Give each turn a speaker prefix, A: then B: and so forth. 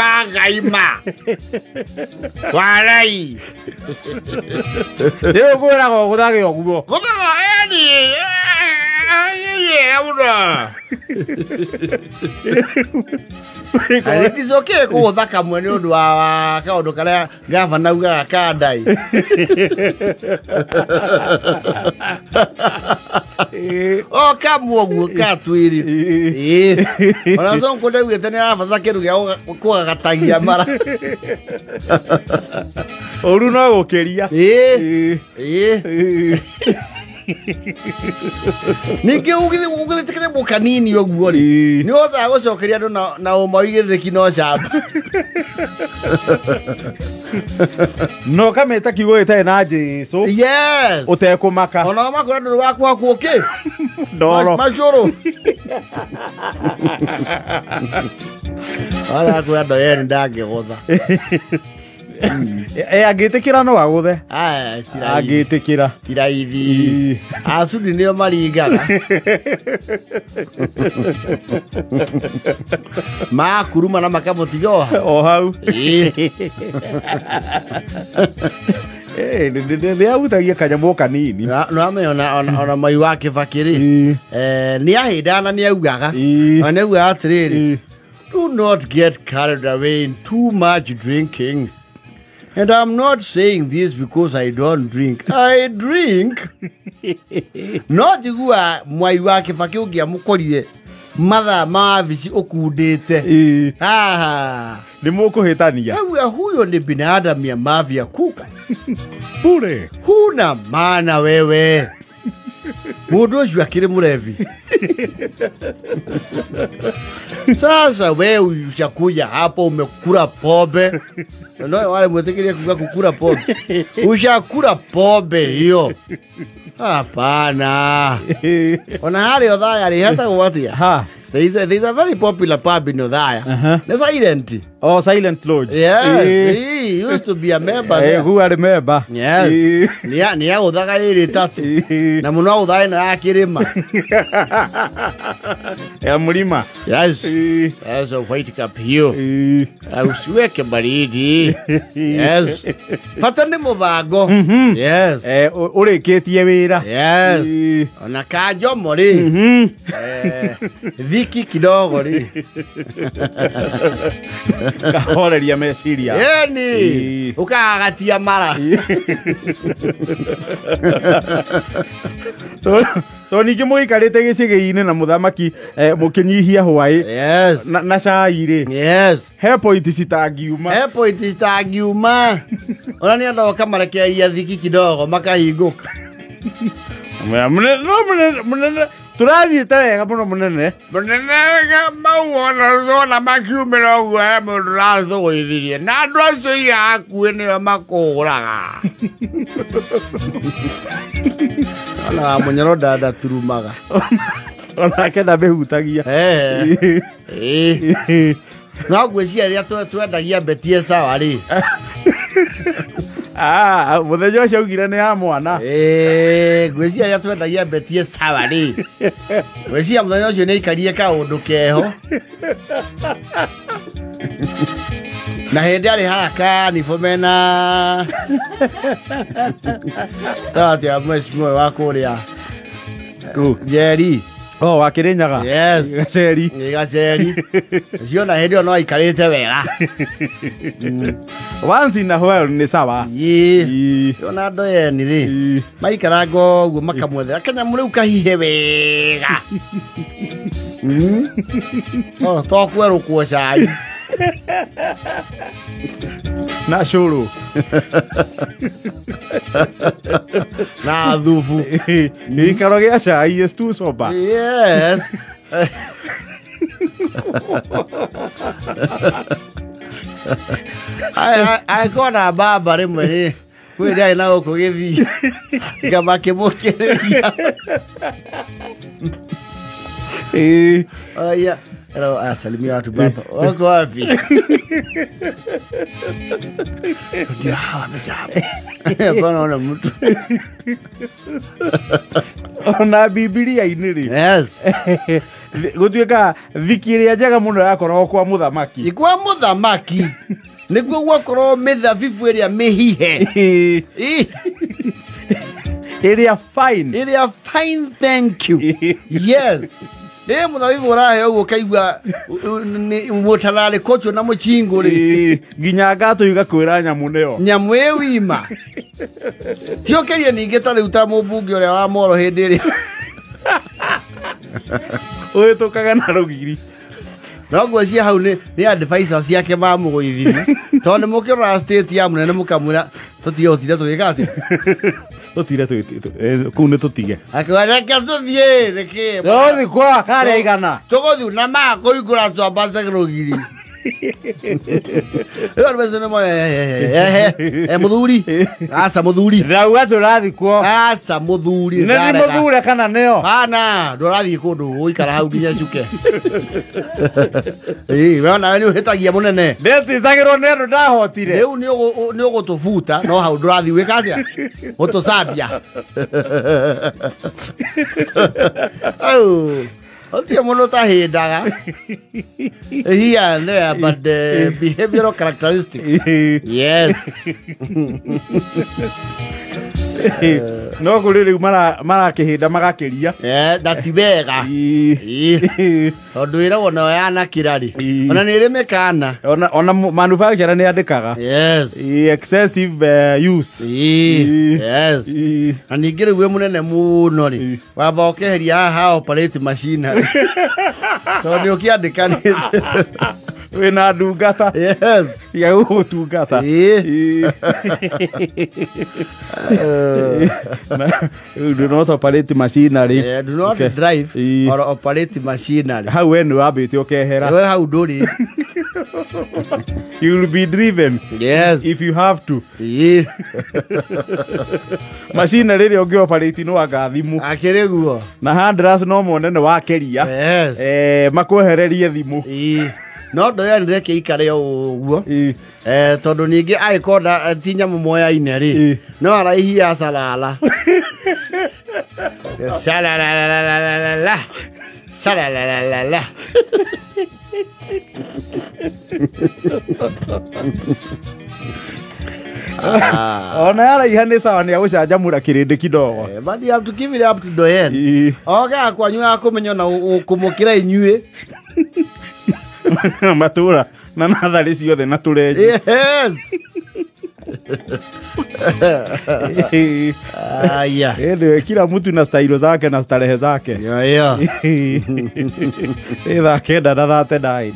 A: Ma Ngai ma warai
B: rĩu ngwĩraga ũgũthage ũguo.
A: Gũthaga eni mũno. And it is okay kũgũtha kamwe nĩ ũndũ wa kaũndũ karĩa gavana augaga ka ndai. O kamwe ũguo ka twĩrĩ. Ĩĩ. Ona Sonko ndaugĩte nĩ arabatara kĩndũ gĩa kũgagatagia mara.
B: Ũru no gũkĩria.
A: Ĩĩ. Ĩĩ. Ningĩ ũgĩthĩte kanyamũ kanini ũguo rĩ, nĩ ũhotaga gũcokeria andũ na ũma ũigĩrĩrĩki no camba.
B: No ũkamĩta kiugo gĩtarĩ na Jesũ.
A: Yes.
B: Ũtekũmaka.
A: Ona makora ndũrĩ waku hakuo kĩ?
B: Ndoro.
A: Macũrũ. Ara kwĩ andũ erĩ ndangĩgũtha.
B: Angĩtĩkĩra no agũthe.
A: Aya, ti raithi.
B: Angĩtĩkĩra.
A: Ti raithi. Acudi nĩo maringaga. Makuruma na makamũtiga o hau.
B: O hau. Nĩ ahutagia kanyamũ kanini.
A: No amenya ona mai wa Kĩbakĩ rĩ, nĩ ahĩndaga na nĩ augaga. Na nĩ augaga atĩrĩrĩ, do not get carried away in too much drinking. And I'm not saying this because I don't drink. I drink. No njigua mwai wa Kĩbakĩ ũngĩamũkorire mathaa ma wabici ũkundĩte. Haha.
B: Nĩ mũkũhĩtania.
A: Auga huyo ni binadamu ya mafia kuka.
B: Bure.
A: Huna maana wewe. Mũndũ ũcio akĩrĩ mũrevi. Sasa wewe ushakuja hapo umekula pombe. No wale mwetikiria kuga kukula pombe. Ushakula pombe hiyo. Hapana. Ona harĩ Othaya rĩ hetagwo atĩa?
B: Ha.
A: There is a very popular pub in Othaya. Nĩ Silent.
B: Oh, Silent Lodge.
A: Yes, he used to be a member there.
B: Who are member?
A: Yes. Nĩ agũthaga ĩrĩ tatũ. Na mũno agũthaga ĩno ya kĩrĩma.
B: Ya mũrima.
A: Yes. Yes, a white cup hiyo. Usiweke baridi. Yes. Bata nĩ mũbango. Yes.
B: Ũrĩkĩtie wĩra.
A: Yes. Ona kanjomo rĩ. Dhiki kidogo rĩ.
B: Kahoreria meciria.
A: Ĩni. Ũkagatia mara.
B: To ningĩ mũikarĩte gĩcĩgĩ-inĩ na mũthamaki mũkĩnyihia hwaĩ.
A: Yes.
B: Na cai rĩ.
A: Yes.
B: He point citangiuma.
A: He point citangiuma. Ona nĩ andũ ũkamarekereria thiki kidogo makahingũka.
B: Mũnene tũrathiĩte wega mũno mũnene.
A: Mũnene mau ona makiumĩra ũguo he mũndũ ũrathũgũithirie na andũ acio iga hakuhĩ nĩo makũhũraga. Ona wa Mũnyoro ndaturumaga.
B: Onake ndamĩhutagia.
A: No ngwĩciria rĩrĩa twendagia Betie sawa rĩ.
B: Mũthenya ũcio augire nĩ ya mwana.
A: Ngwĩciria rĩrĩa twendagia Betie sawa rĩ. Ngwĩciria mũthenya ũcio nĩ aikarie kaũndũ keho. Na hĩndĩ arĩ haha kanibũ mena tatia mheshimiwa wa kũrĩa Njeri.
B: Oh, wa Kĩrĩnyaga.
A: Yes.
B: Gaceri.
A: Gaceri. Ũcio na hĩndĩ ĩyo no aikarĩte wega.
B: Once in a while nĩ sawa.
A: Ĩĩ. Ona andũ eni rĩ. Maikaranga ũguo makamwethera kanyamũ rĩu kahihe wega. Oh, to kwerũkwo cai.
B: Na cũrũ.
A: Na thubu.
B: Gĩikaro gĩa cai is too sober.
A: Yes. Angĩkorwo baba rĩmwe rĩ kwĩ rĩarĩ na gũkũ gĩthiĩ ngamakĩmũkĩrĩria. Oraia asalimia watu baba. Wako wapi? Ndio hawa wamejaa. Hapana ona mtu.
B: Ona Bibilia-inĩ rĩ.
A: Yes.
B: Gũtuĩka thiki ĩrĩa njega mũno yakoragwo kwa mũthamaki.
A: Kwa mũthamaki nĩguo gwakorwo mĩthabibũ ĩrĩa mĩhihe. Ĩ,
B: Ĩrĩa fine.
A: Ĩrĩa fine, thank you. Yes. Ĩ mũthabibũ ũrahe ũguo ũkaigua mũtararĩko ũcio na mũcingũ rĩ.
B: Nginya ngatũ igakwĩra nyamũ nĩyo.
A: Nyamũ ĩ wima. Ti ũkĩrie ningĩ ta rĩu ta mũmbunge ũrĩa wa Moro hĩndĩ ĩrĩa
B: Ũhĩtũkaga na rũgiri.
A: No ngwĩciria hau nĩ advisor ciake mamũgũithirie tondũ nĩ mũkĩrora state ya mũnene mũkamwĩra tũtige gũtinda tũgĩka atĩa.
B: Tũtire kũu nĩ tũtige.
A: Akiuga reke tũthiĩ nĩkĩ.
B: Tũgũthiĩ kwa karĩa igana.
A: Tũgũthiĩ na makũhingũra twambate rũgiri. Rĩu andũ acio nĩ mũthuri. Aca mũthuri.
B: Ndauga tũrathiĩ kuo.
A: Aca mũthuri.
B: Nĩ nĩ mũthure kana nĩo?
A: Hana, ndũrathiĩ kũndũ gũikara hau nginya cuke. Ĩĩ, we onawe nĩ ũhĩtagia mũnene.
B: Ndetizagĩrwo nĩ andũ ndahotire.
A: Rĩu nĩ ũgũtũbuta no hau ndũrathiĩ gwĩka atĩa? Gũtũcambia. Au. Ũtirĩ mũndũ ũtahĩndaga. Here and there, but the behavioral characteristics. Yes.
B: No kũrĩ rĩu marakĩhĩnda magakĩria.
A: Na ti wega. Tondũ wĩragwo nayo yanakĩra rĩ. Ona nĩ ĩrĩ mĩkana.
B: Ona manufacturer nĩ andĩkaga.
A: Yes.
B: Excessive use.
A: Yes. Na ningĩ rĩu wĩ mũnene mũno rĩ. Wamba ũkeheria haha operate machinery. Tondũ nĩ ũkĩandĩkanĩte.
B: Wĩna ndungata.
A: Yes.
B: Ya gũgũtungata. Do not operate machinery.
A: Do not drive or operate machinery.
B: Hau we nĩ wambĩte ũkehera.
A: We hau ndũrĩ.
B: You will be driven.
A: Yes.
B: If you have to. Machinery ĩrĩa ũngĩ operate no anga thimũ.
A: Akĩrĩ guo.
B: Na handlers no mone nĩ wakeria.
A: Yes.
B: Makwehererie thimũ.
A: No ndoya nĩ reke ikare o ũguo. Tondũ ningĩ angĩkorwo ti nyamũ moyaine rĩ, no araihia salala. Salalalalala. Salalalalala.
B: Ona yaraiha nĩ sawa nĩ agũcanjamũra kĩrĩndĩ kidogo.
A: But you have to give it up to Doyen. Oga kwanyu akũmenya na kũmũkĩra inyuĩ.
B: Matura na natharĩ ciothe na tũrenji.
A: Yes. Aya.
B: Anyway, kila mtu na stailo zake na starehe zake.
A: Yo yo.
B: Thaa 9 na 39.